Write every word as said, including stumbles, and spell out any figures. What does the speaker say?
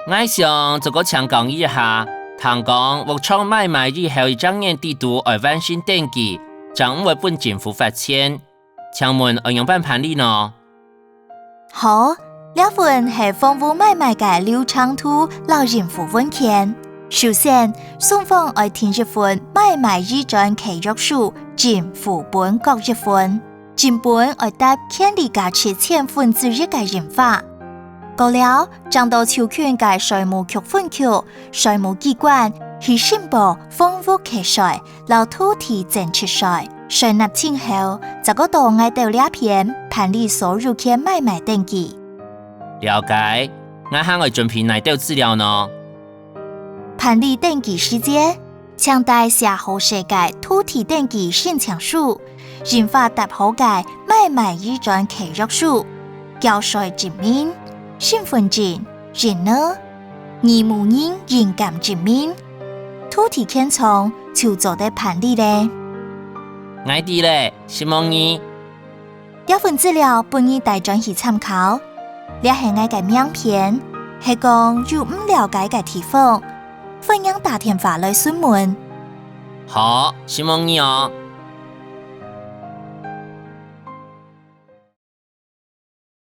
𠊎想做個請教一下，聽講屋項買賣以後一隻月底肚愛完成登記，正毋會分政府罰錢。請問愛仰般辦理呢？好，這份係房屋買賣个流程圖摎應附文件。首先，雙方愛訂一份買賣移轉契約書，正副本各一份。 正本愛貼權利價值千分之一个印花。過了，正到就近个稅務局分局、稅務機關去申報房屋契稅摎土地增值稅。稅納清後，再過到𠊎兜這片辦理所有權買賣登記。了解，𠊎還愛準備哪兜資料呢？辦理登記時節， 請帶寫好勢个土地登記申請書、印花貼好个買賣移轉契約書、繳稅證明、身分證、印仔、義務人印鑑證明，土地權狀就做得辦理咧。𠊎知咧，承蒙你。 這份資料分你帶轉去參考。這係𠊎个名片，係講有毋了解个地方，歡迎打電話來詢問。好，承蒙你哦。